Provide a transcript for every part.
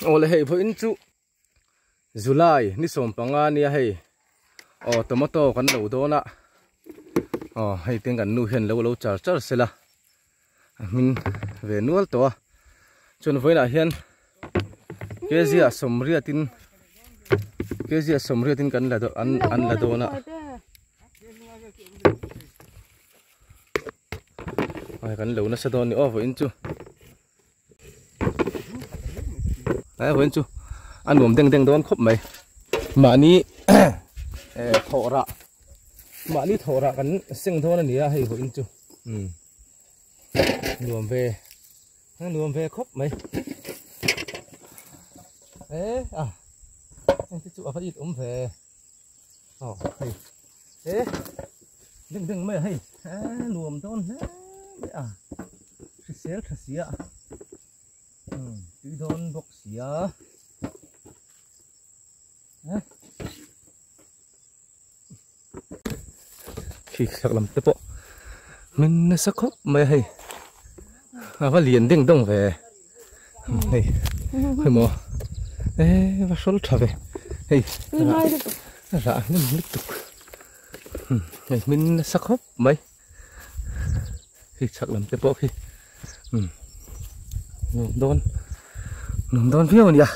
Awle hei vawiin chu July ni 15 nia hei aw tomato kan lo dawn a aw hei ten kan nu hian lo lo char char sela a hmin ve nual tawh a chuan vawiinah hian kg ah sawmriatin kg ah sawmriatin kan la an an la dawn a ai kan lo nasa dawn ni aw vawiin chu ai vawiin chu a nuam deng deng dawn khawp mai mahni eh thawh rah mahni thawh rah kan seng dawn a ni a hei vawiin chu um nuam ve nuam ve khawp mai eh a heng te chu a va it awm ve aw hei eh deng deng mai a hei eh nuam dawn hle mai a hrisel tha sia um tui dawn bawk sia eh khi thlak lam te pawh min nasa khawp mai a hei a va lian deng dawng ve hei hei maw eh va hrawl tha ve hei rah hnem lutuk hei min nasa khawp mai khi chhak lam te pawh khi nuam dawn nuam dawn viau a nia.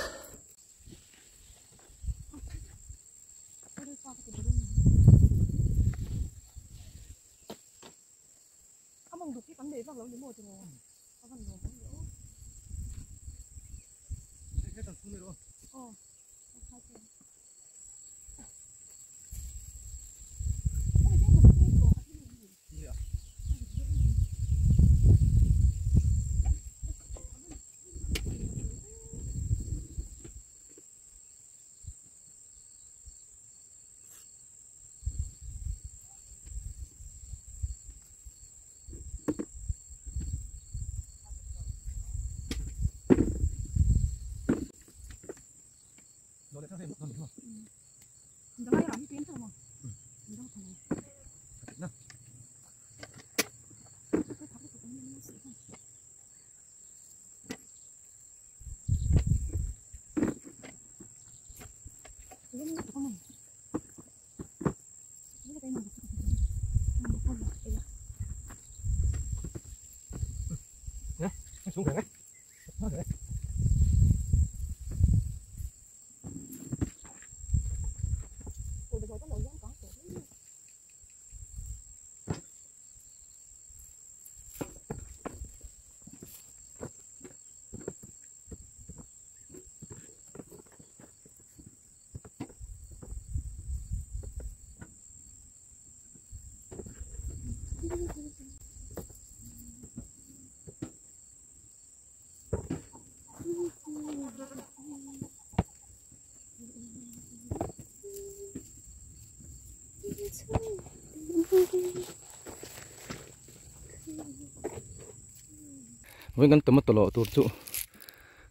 Vawiin kan tomato lawh tur chu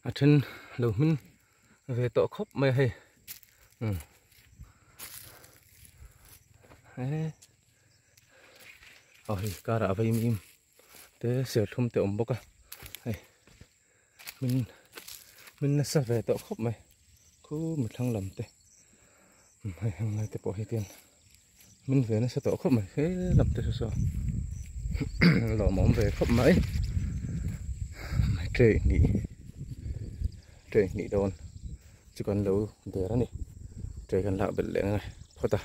a then lo hmin ve tawh khawp mai a hei umm aw hei karah a vei mim te serthlum te awm bawk a hei hmin hmin nasa ve tawh khawp mai khu mithlang lam te hei heng lai te pawh hi tian hmin ve nasa tawh khawp mai he lam te saw saw lawmawm ve khawp mai tray hnih tray hnih dawn chu kan lo der a ni tray kan lak belh leh ang e phawt a.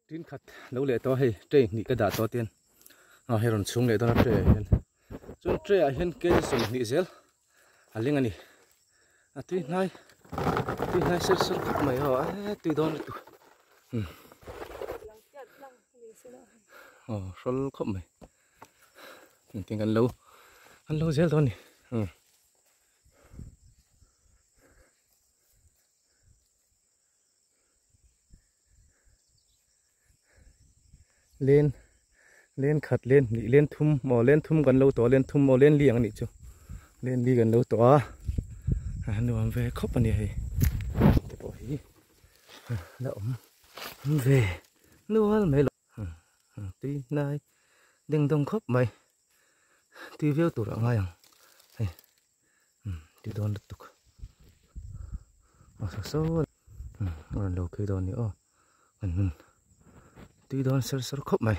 Tin khat lo leh tawh a hei tray hnih ka dah tawh tian a hei rawn chhung leh dawn a tray ah hian chuan tray ah hian kg 20 zel a ling a ni a tui hnai tui hnai ser ser khawp mai aw e tui dawn lutuk um aw hrawl khawp mai engtin kan lo kan lo zel dawn a ni um. Len len khat len hnih len thum aw len thum kan lo tawh a len thum aw len li ang anih chu len li kan lo tawh a a nuam ve khawp a ni hei te pawh hi la awm ve nual mai lo tui hnai ding dawng khawp mai tui viau tur a ngai ang hei. Tui dawn lutuk. A saw saw a rawn lo phei dawn a ni aw. Kan hun tui dawn ser ser khawp mai.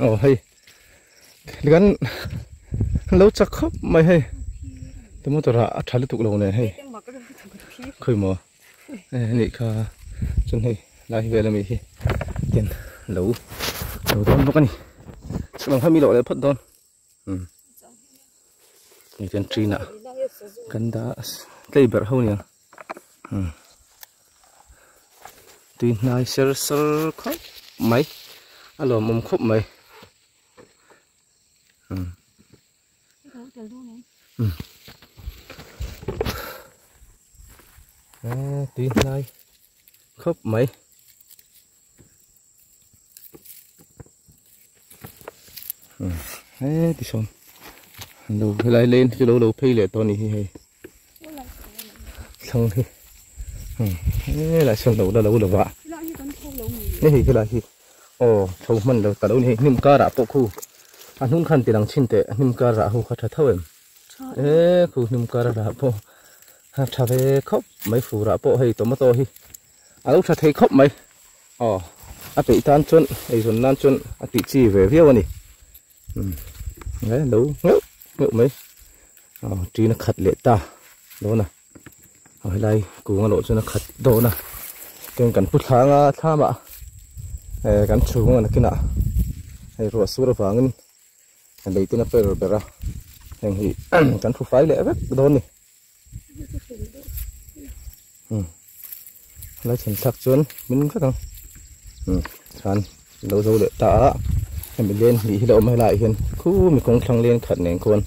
Aw hei kan lo chak khawp mai hei tomato rah a tha lutuk lo nen hei khawi maw nih kha chuan hei lai vel ami hi ten lo lo dawn bawk a ni chhuk ang mi loh leh phawt dawn um ni ten ṭin ah kan dah tlei berh ho nia um tui hnai ser ser khawp mai a lawmawm khawp mai um um tui hnai khawp mai. He ti sawn lo helai lane chu lo lo phei leh tawh a nih hi hei thlang hi helai sawn lo la lo lo va hei helai hi aw tho hman lo ta lo a ni hei hnim karah pawh khu a hnung khan ti lang chhin teh hnim karah ho kha tha tho em e khu hnim karah pawh a tha ve khawp mai furah pawh hei tomato hi a lo tha thei khawp mai. Aw, a peih tan chuan eizawn nan chuan a tih chi ve viau a ni. Umm e lo ngheuh ngheuh mai. Aw ṭin a khat leh ta dawn a. Aw helai kung a lawh chuan a khat dawn a. Chuan kan pu thlang a thlam ah eh kan chhung a nakinah hei ruah sur avangin lei ten a per ber a. Heng hi kan thu fai leh vek dawn a ni. Umm lai chhan thlak chuan min vek ang umm chuan lo zo leh ta a hemi len hnih hi la awm a helaiah hian khu mi kawng thlang len khat nen khuan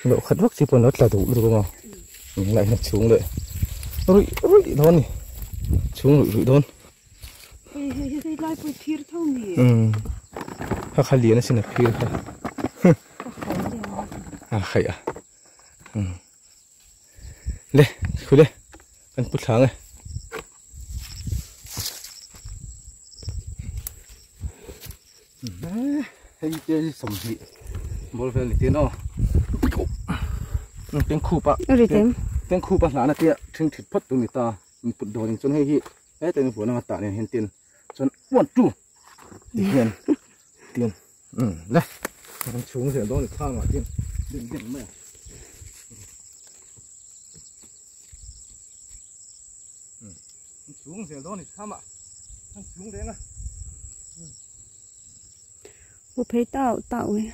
loh khat vak chi pawh an lo tla duh lutuk ang a helaiah hian a chhung leh ruih ruih dawn a ni chhung ruih ruih dawn. Umm kha kha lian asin a phir kha a khaih a umm le khule kan pu thlang e hei te hi sawmhnih bawr vel ni tin aw teng khup a teng khup a hlahna te thing thit phawt tur ni ta in put dawn in chuan hei hi heta in vuan anga tah nen hian tin chuan one two ti hian tin um le kan chhung zel dawn ni thlam ah tin den den mai a um kan chhung zel dawn ni thlam ah kan chhung reng a Pu phei tau tau mai.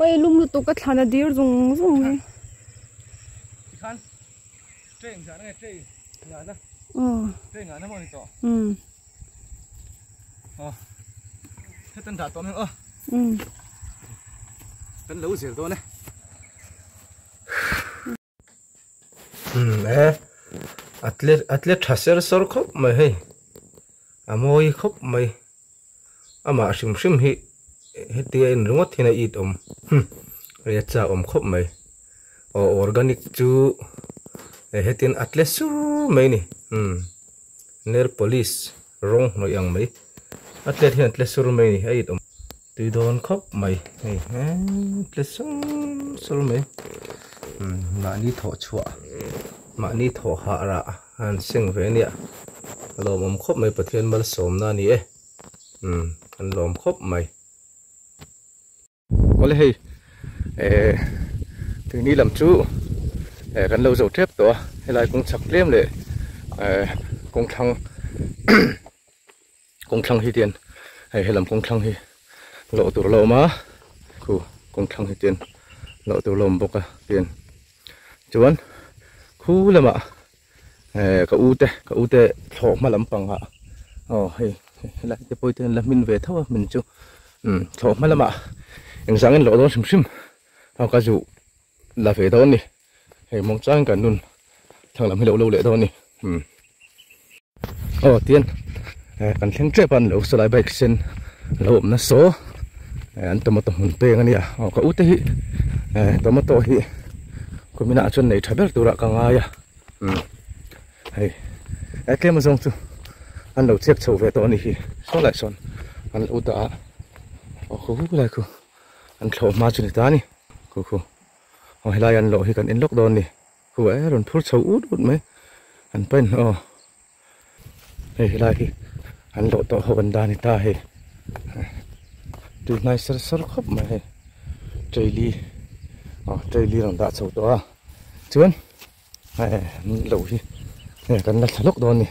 Oi lum lutuk ka thlan a dir zung zung mai. Tikhan train zah na nge train ngahna Aw. Train ngahna maw ni tawh. Umm. Aw hetan dah tawh mai aw. Umm. Kan lo zel dawn e. Umm e atlet atlet tha ser sawr khawp mai hei a mawi khawp mai amah hrim hrim hi hetia en ringawt hian a it awm hei a chak awm khawp mai aw organic chu hetian a tle sur mai a ni umm. Nail polish rawng hnawih ang mai a tlet hian a tle sur mai a ni a it awm tui dawn khawp mai hei eee tle sur sur mai umm mahni thawh chhuah mahni thawh hah rah a han seng ve ania a lawmawm khawp mai Pathian malsawmna a ni e umm an lawm khawp mai. Awle hei eh tuini lam chu eh kan lo zo tep tawh a helai kawng chhak tlem leh eh kawng thlang kawng thlang hi tian hei helam kawng thlang hi lawh tur a lo awm a khu kawng thlang hi tian lawh tur a lo awm bawk a tian chuan. Khu lamah ka u te ka u te thlawh hma lampangah aw hei helai te pawh hi te an la hmin ve tho a hmin chu umm thlawh hma lamah engzangin lawh dawn hrim hrim a ka zu la ve dawn a ni hei mawng changin kan nun thlang lam hi lo lo leh dawn a ni umm aw tian kan thleng tep a an lo saw lai bike sen lo awm na saw an tomato hmun peng a nia aw ka u te hi tomato hi kuminah chuan nei tha ber turah ka ngai a umm hei he tlem azawng chu an lo chek chho ve tawh a ni hi saw lai sawn an lo dah a aw khu lai khu an thlawh hma chu ni ta a ni khu khu aw helai an lawh hi kan en lawk dawn a ni. Khu e rawn phur chho ut ut mai an pain aw hei helai hi an lawh tawh ho an dan ni ta hei tui hnai sar sar khawp mai hei traili aw traili rawn dah chho tawh a chuan hei an lo hi hei kan la thla lawk dawn a ni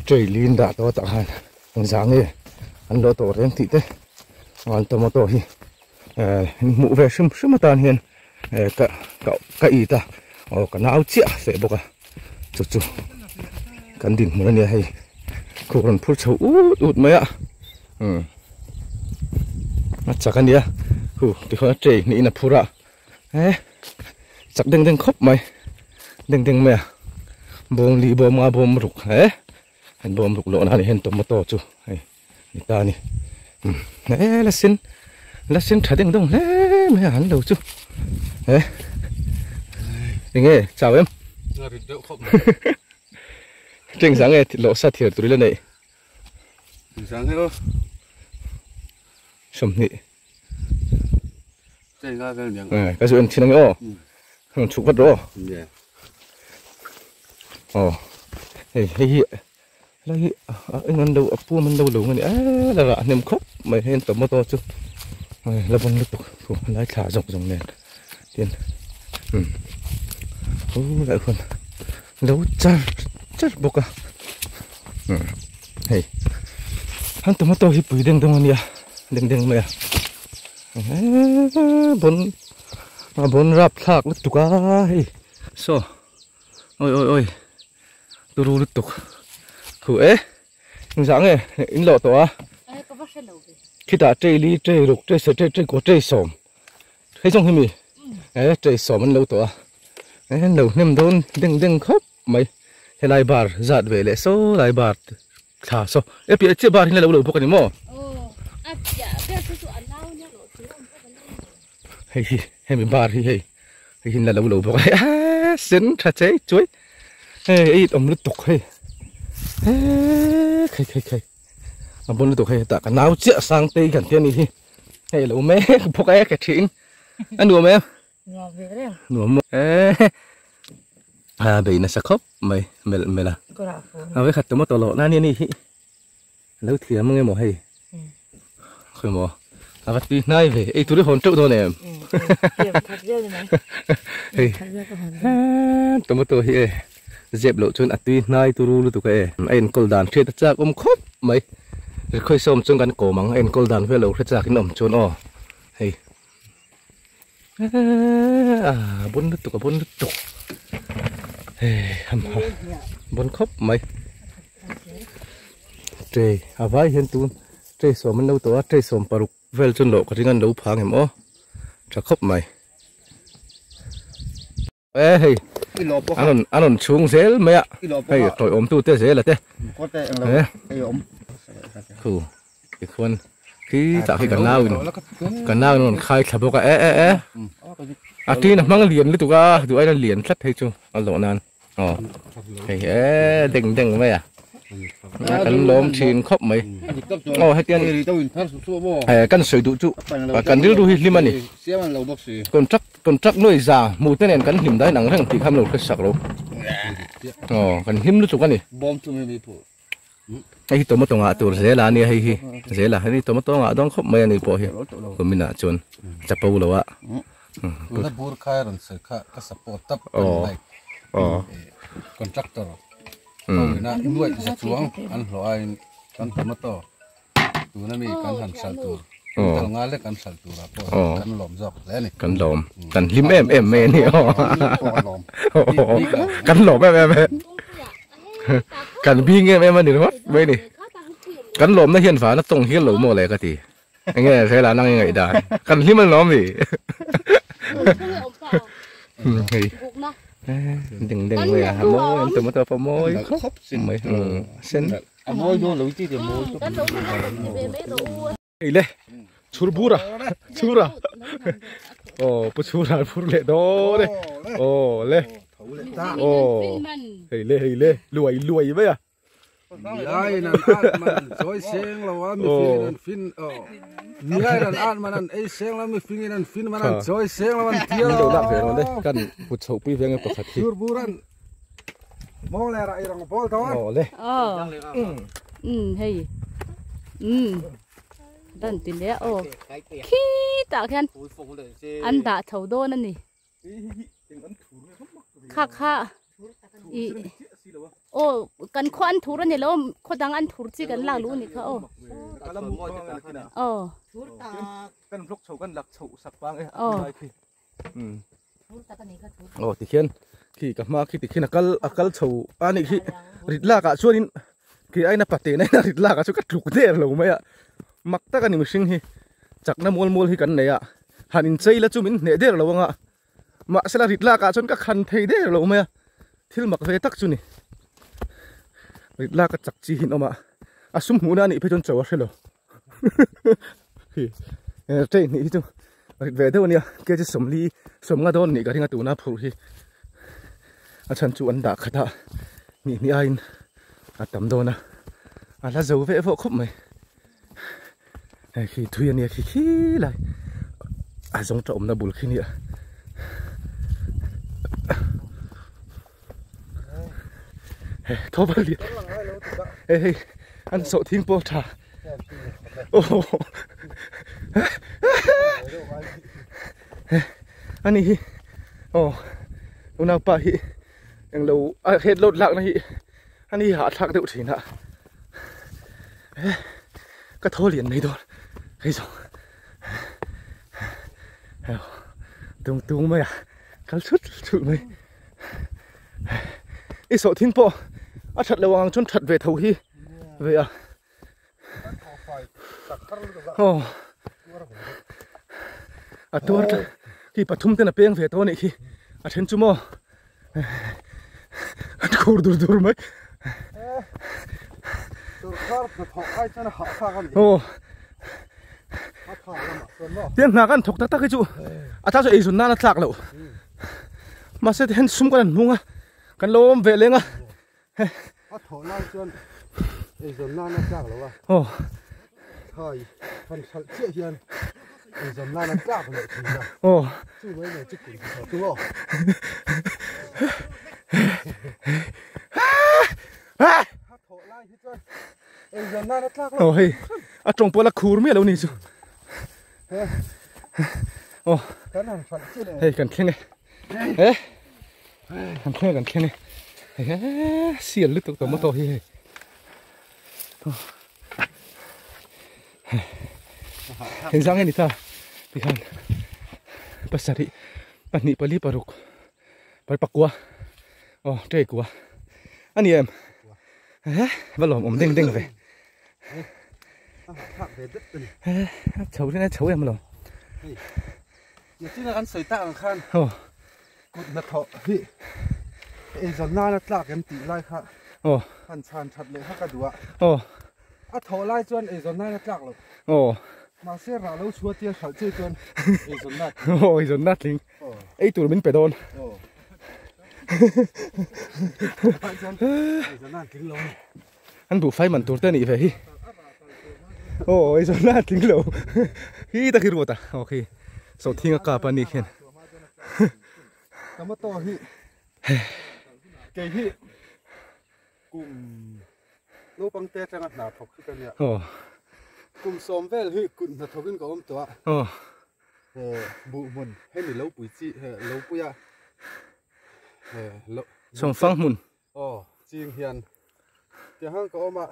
traili an dah tawh tah khan engzah nge an lawh tawh reng tih te an tomato hi eh hmuh ve hrim hrim atan hian. Eh ka ka ka it a aw ka nau chiah feh bawk a chu chu kan dinhmun a nia hei khu rawn phur chho ut ut mai a umm a chak a nia khu tikhawn a tray hnihin a phur a eh chak deng deng khawp mai deng deng mai a bawng li bawm nga bawm ruk eh an bawm ruk loh nan hian tomato chu hei. Ni ta a ni he la sen la sen tha deuh deuh hle mai a an lo chu he enge chau em teng zang nge lawh sa thiar tur ila neih sawmhnih ka zu en thin ange aw rawn chhuk vat rawh aw hei hei hi Helai hi a eng an lo a puam an lo lo nge ni eee la rah hnem khawp mai hei an tomato chu la bawng lutuk khu helai thla zawk zawng nen tin umm khulai khuan lo char char bawk a umm hei an tomato hi pui deng deng ania deng deng mai a eee bawn a bawn rapthlak lutuk a hei saw oi oi oi. Turu lutuk thu e engzah nge in lawh tawh a khitah tray li tray ruk tray se tray tray kaw tray sawm hei zawng hi mi e tray sawm an lo tawh a e an lo hnem dawn deng deng khawp mai helai bar zat ve leh saw lai bar thla saw e piah chiah bar hi la lo lo bawk a ni maw hei hi hemi bar hi hei hei hi la lo lo bawk a sen tha chei chuai. Hei ei awm lutuk hei hei khai khai khai a bun lutuk hei hetah ka nau chiah sang te kan tia ni hi hei lo mek bawk e ka thin a nuam em nuam ve reng nuam e a bei nasa khawp mai melh melh a a ve khat tomato lo na ni ni hi lo thiam ange maw hei khawi maw a va tui hnai ve ei tur i hawn teuh dawn em hei tomato hi e zep loh chuan a tui hnai turu lutuk a e a enkawl dan hriat a chak awm khawp mai khawi sawm chuan kan kawm ang a enkawl dan vel lo hre chak in awm chuan aw hei a bon lutuk a bon lutuk hei ham ha bon khawp mai tray a vai hian tun tray sawm an lo tawh a tray sawm paruk vel chuan lawh ka ring an lo phang em aw tha khawp mai e hei an rawn an rawn chhung zel mai a hei tawiawm tu te zel a te khu tikhuan khi tah khi ka nau in ka nau in a rawn khai thla bawk a e e e a tin a hmang lian lutuk a duh aiin a lian tlat phei chu a lawh nan aw hei e deng deng mai a kan lawm thin khawp mai aw hetiang eh kan sawi duh chu kan rilru hi hlim a ni contract contract nuai za hmuh te nen kan hlim dahin ang reng tih kha an lo hre sak lo aw kan hlim lutuk a ni. Hei hi tomato ngah tur zel a nia hei hi zel a hei tomato ngah dawn khawp mai a ni pawh hi kumin ah chuan chapo lo a tuna bur khai rawn sawi kha ka support tap kan like contractor ho ina nuaih za chuang an hlawh aiin kan tomato tuna mi kan han hralh tur. Quintal nga lek an hralh turah pawh kan lawm zawk hle a ni. Kan lawm. Kan hlim em em mai a ni. Kan lawm em em e. Kan bing em em a ni ringawt mai a ni. Kan lawmna hian vana tawng hial lo maw le ka ti. Enge hela nang i ngaih dan. Kan hlim a lawm i. Hei. Ding deng mai a. Mawi an tomato pawh mawi khawp mai. Sen. A mawi dawn lo i ti te mawi khawp mai. Hei le chhur bura chhura aw pu chhura phur leh dawn e aw le aw hei le hei le luai luai mai a Miai nan at man an chawi seng lo a mi fing an fin aw miai nan at man an ei seng lo mi fing in an fin man an chawi seng lo an tia lo lak ve rawh le kan put chho pui veng pakhat hi chhur buran mawng le ra i rang ball tho aw le hei Dan ti leh aw khitah khian an dah chho dawn a ni kha kha ih aw kan khaw an thur a ni lo khaw dang an thur chi kan lak luh a ni kha aw aw aw. Aw tikhian khi ka hma khi tikhian a kal a kal chho a nih khi rit lak ah chuanin khi aina pate na ina rit lak ah chu ka tluk der lo mai a mak tak a ni mihring hi chakna mual mual hi kan nei a han inchei la chu min hneh der lo anga mahsela rit lak ah chuan ka khan thei der lo mai a thil mak ve tak chu ni rit lak a chak chi hi an awm a a sum hmuhna a nih phei chuan cho a hre lo. Hi train hnih hi chu rit ve deuh a nia kg sawmli sawmnga dawn anih ka ring a tuna phurh hi a chhan chu an dah khat a hnih hnih aiin a tam dawn a a la zo veh vawh khawp mai hei khi thui a nia khi khi lai a zawng tha awmna bul khi nia tho val lian hei hei an sawh thing pawh tha ani hi aw unaupa hi englo a head load lakna hi ani hi hahthlak deuh thin a ka thaw lian mai dawn hei zawng tung tung mai a kal chut chut mai. I sawh thing pawh a that lo ang chuan that ve tho hi ve a. Aw a tuar tlat khi pathum ten a peng ve tawh a nih khi a then chu maw an khur dur dur mai. Aw tiang hna kan thawk tak tak hi chu a ta chu eizawn nan a tlak loh. Mahse ti hian sum kan han hmung a, kan lo awm ve leng a. A thawh lai chuan eizawn nan a tlak lo a. Aw. Thai han hralh chiah hian eizawn nan a tlak leh thin a. Aw. Chu mai mai chu kun thawh chu aw. A thawh lai hi chuan eizawn nan a tlak lo. Aw hei a tawng pawh la khur miah lo ni chu. Aw hei kan thleng e he kan thleng kan thleng e he sial lutuk tomato hi hei engzang nge ni ta tikhan pasarih pahnih pali paruk par pakua aw tei kua a ni em he va lawm awm deng deng ve. Chho rin a chho em lo. Nichina kan sawi tak ang khan kut hnathawh hi eizawn nana tlak em tih lai kha han chhan that leh kha ka duh a. A thawh lai chuan eizawn nana tlak lo. Mahse rah lo chhuah tia hralh che chuan eizawn na tling. Eizawn na tling. Ei tur min pe dawn. Eizawn na tling lo. An buhfai man tur te a nih ve hi. Aw ei zawn la tling lo. Hi tak hi ruat a. Aw khi sawhthing a kap a ni khian. Tomato hi kei hi kum naupang te atanga hna thawk hi ka nia. Aw. Kum sawm vel hi kut hna thawkin ka awm tawh a. Aw. He buh hmun hemi lo pui chi he lo pui a he lo. Sawmfang hmun. Aw, ching hian tiang hang ka awm a,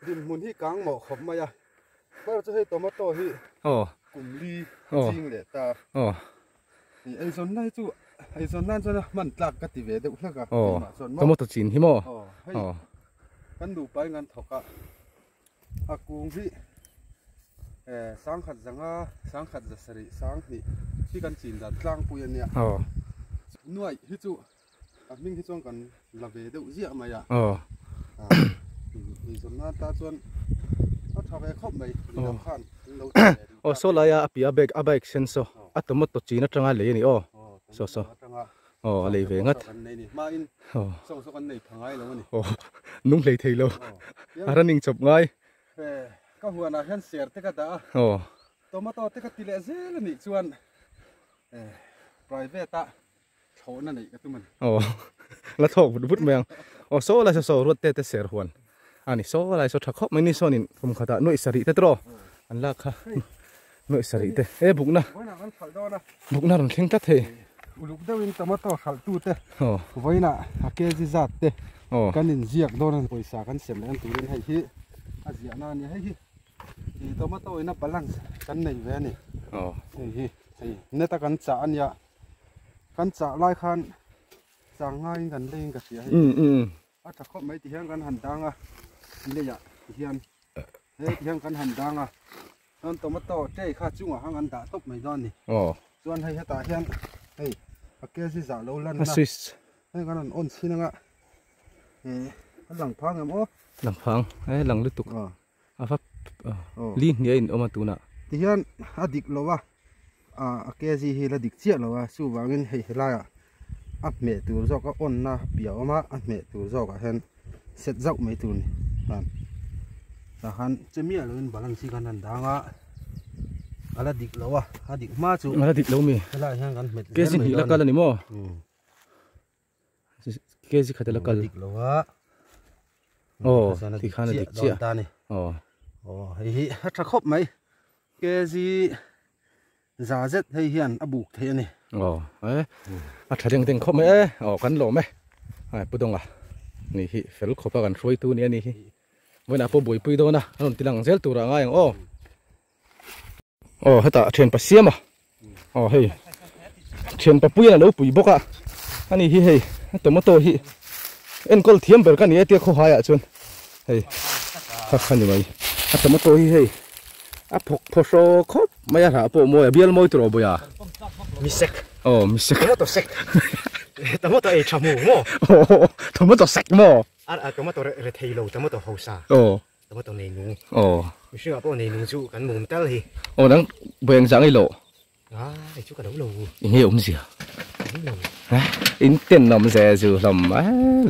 dinhmun hi kang mawh khawp mai a. Mar chu hei tomato hi kum li ching leh ta. Eizawn na hi chu eizawn nan chuan hman tlak ka ti ve deuh hlek a. Tomato chin hi maw? Hei kan nupa in kan thawk a, a kung hi sangkhat zanga sangkhat za sarih sanghnih hi kan chin dan tlangpui a nia. Nuaih hi chu a hming hi chuan kan la ve deuh ziah mai a. Eizawn nan ta chuan a tha ve khawp mai midang khan an lo ti ve duh. Aw saw laia a piah a bike sen saw a tomato chin atanga lei a ni aw. Saw saw aw a lei ve ngat. Aw saw kan nei pha ngai lo a ni. Aw nung hlei thei lo a running chawp ngai. Ka huanah hian ser te ka dah a. Aw tomato te ka ti leh zel a nih chuan private a thlawhna neih ka tum a ni. Aw la thawk vut vut mai ang. Aw saw lai saw saw ruat te te ser huan a ni. Saw lai saw tha khawp mai ni sawnin kum khatah nuaih sarih te tawh an lak kha nuaih sarih te e bukna bukna rawn thleng tlat thei. Uluk deuhin tomato hralh tu te vawiinah a kg zat te kan inziak dawn a ni. Pawisa kan sem leh ang turin hei hi a ziahna a ni. Hei hi tomato ina balance kan nei ve a ni. Hei hi hei net a kan chah a nia. Kan chah lai khan chang ngaiin kan leiin ka hria hei. A tha khawp mai ti hian kan han dang a leiah ti hian he ti hian kan han dang a chuan tomato tray kha chungah khan kan dah tawp mai dawn a ni. Chuan hei hetah hian hei a kg zah lo lan na hei kan han on chhin anga a lang phang em aw. Lang phang e lang lutuk a va li hniai in awm a tunah. Ti hian a dik lo a a kg hi la dik chiah lo a chuvangin hei helaiah a hmeh tur zawk a on na piah awm a a hmeh tur zawkah hian set zauh mai tur ni khan tah khan che miah loin balance hi kan han dang a a la dik lo a a dik hma chu a la dik lo mi helaiah hian kan hmet zel mai dawn a ni. Kg hnih la kal a ni maw? Kg khat a la kal. A dik lo a. Aw ti khan a dik chiah. Aw. Aw hei hi a tha khawp mai. Kg za zet hei hian a buk thei a ni. Aw e a tha deng deng khawp mai e. Aw kan lawm e. Ai pu Dawnga ni hi fel khawp a kan hruaitu ni a ni hi. Vawiinah pawh buaipui dawn a a rawn ti lang zel tur ah ngai ang aw. Aw hetah thianpa siam a aw hei thianpa puiin a lo pui bawk a ani hi hei tomato hi enkawl thiam ber ka ni e tia khawhaiah chuan hei kha kha ni mai a tomato hi hei a phawk phaw hraw khawp mai a hrah pawh mawi a bial mawi tur aw bawih a misek aw misek tomato sek tomato ei tha mu maw tomato sek maw a tomato re thei lo tomato hausa aw Tomato nei nung. Aw. Mihringah pawh nei nung chu kan mum tal hi. Aw nang buai ang zah ngei lo. Ah, hei chu ka lo lo. I nge awmzia. Ka lo lo. Ha, in ten awm ze zu hlawm a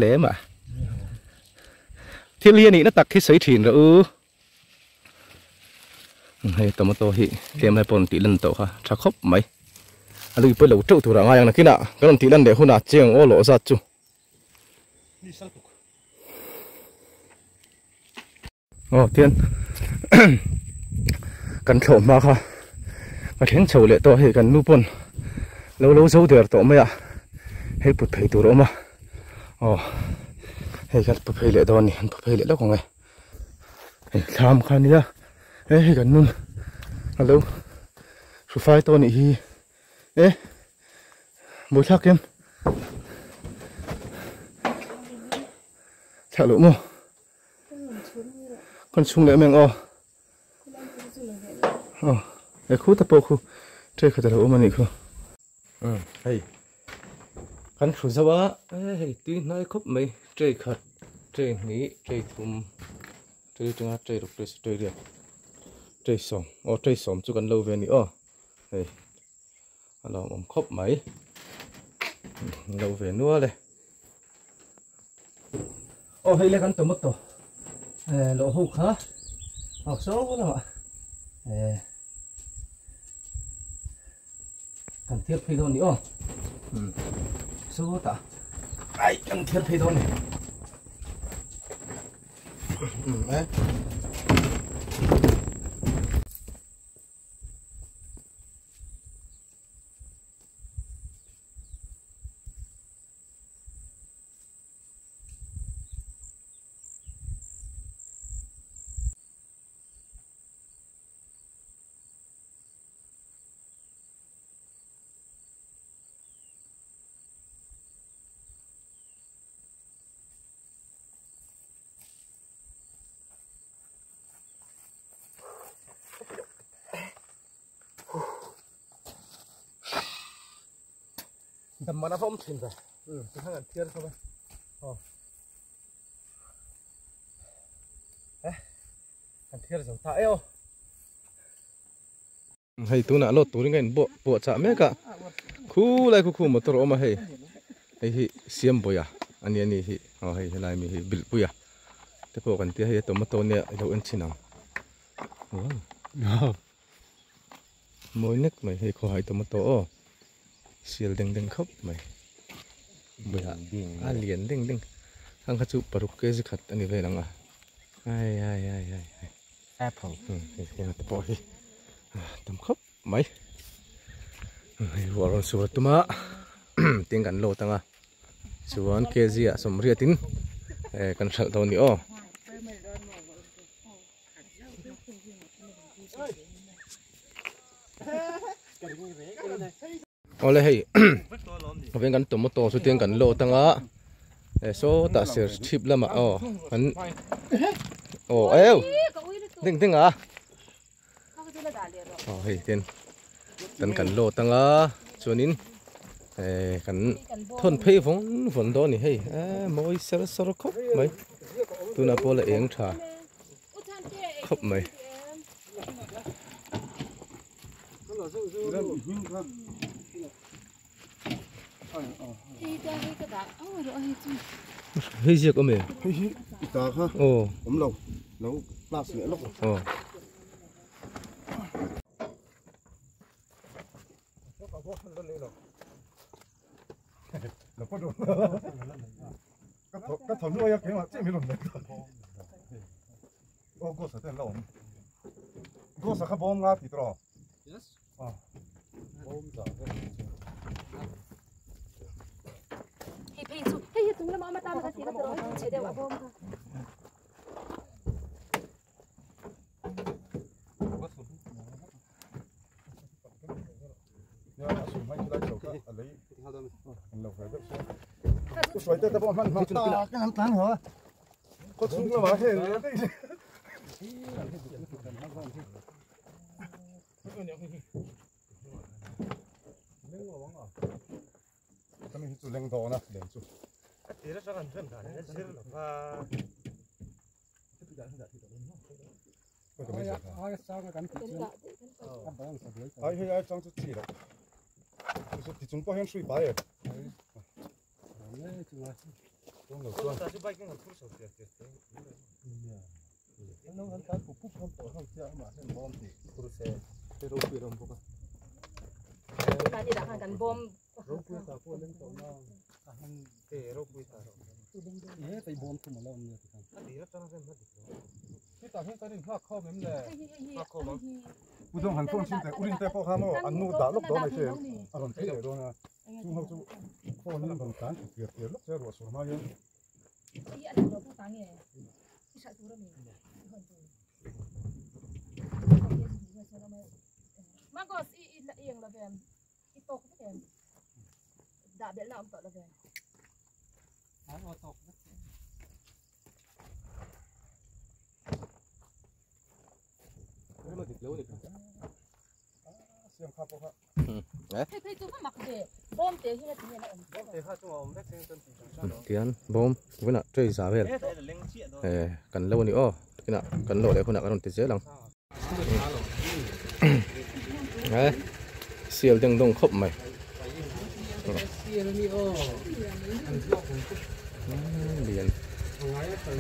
lem a. Thil hi a nihna tak hi sawi thin rawh u. Hei tomato hi tlem lai pawh rawn tih lan tawh kha tha khawp mai. A lui pawh lo teuh turah ngai ang nakinah kan rawn tih lan leh hunah chiang aw lawh zat chu. Aw tian kan thlawh hma kha ka thleng chho leh tawh hei kan nu pawn lo lo zo der tawh mai a hei put phei tur a awm a aw hei kan pu phei leh dawn a ni an pu phei leh lawk ang e hei thlam kha a nia he hei kan nun a lo hru fai tawh a nih hi. E buaithlak em thlah loh maw kan chhung leh meng aw aw e khu ta pawh khu ṭhei khat a lo awm a nih khu hei kan hru zo a e hei tui hnai khawp mai ṭhei khat ṭhei hnih ṭhei thum ṭhei ṭanga ṭhei ruk ṭhei ṭhei riat ṭhei sawm aw ṭhei sawm chu kan lo ve a ni aw. Hei a lo awm khawp mai lo ve nual e aw hei le kan tomato eh lo ho kha aw saw lamah eh kan thiar phei dawn ni aw sawtah ai kan thiar phei dawn ni eh. Dam mana va awm thin ve. Tikhan an thiar khawp a. Aw. Eh. An thiar zo ta e aw. Hei tunah load turin ka in buah buah chah mek a khulai khu khu motor a awm a hei hei hi siambawi a ani ani hi aw hei helai mi hi bilhpui a te pawh kan tia hei a tomato nia i lo en thin ang mawi nek mai hei khawhai tomato aw sial deng deng khawp mai a lian deng deng khang kha chu paruk kg khat ani vel ang a ai ai ai ai ai. Apple hei heng te pawh hi tam khawp mai hei ruah rawn sur tum a tin kan load anga chuan kg ah sawmriat in kan hralh dawn a ni aw. Awle hei veng kan tomato chu tiang kan load anga e sawtah ser chhip lamah aw kan aw eu ding ding a aw hei ten kan kan load anga chuanin e kan thawn phei vawn vawn dawn a ni hei e mawi ser sawr khawp mai tunah pawh la eng tha khawp mai. Hei ziak awm e. Hei hi i ta kha. Aw. Awm lo. Lo class leh lawk. Aw. Ka thawmhnaw a keimah chiah min rawn nei ta. Aw ghost a te an la awm. Ghost a kha bawm nga ti tawh. Yes. Ah. Bawm za vel ang chu. Hei phei chu hei hi chung lama awm atan ka ti ka tawh hei chhe deuh a bawm kha. Ya a sum hai lai chho kha a lei an lo ve deuh chuan. Ku hruai te te pawh hman hmang ta ka han tlan haw a. Khaw chhung lamah heng Kami hi chu leng dawn a leng chu. A tir atang an rem dan in a zir lo va. Ai hei ai chang chu chi lo. Ti chung pawh hian hrui pai e. Udawng han phone chin teh urin te pawh kha maw an nu dah lawk dawn mai che a rawn phei leh dawn a chung ho chu phone in rawn tlan thla piar piar lawk che a ruah sur hma hian. Tian bawm hunah tray za vel eh kan lo a ni aw kinah kan lo leh hunah kan rawn ti zel ang eh sial deng dawng khawp mai lian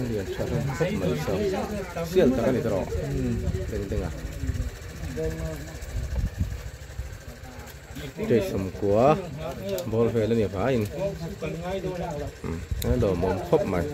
lian tha hlawm khawp mai saw sial tak a ni tawh deng deng a. Tray sawmkua bawr vel a ni vaiin a lawmawm khawp mai.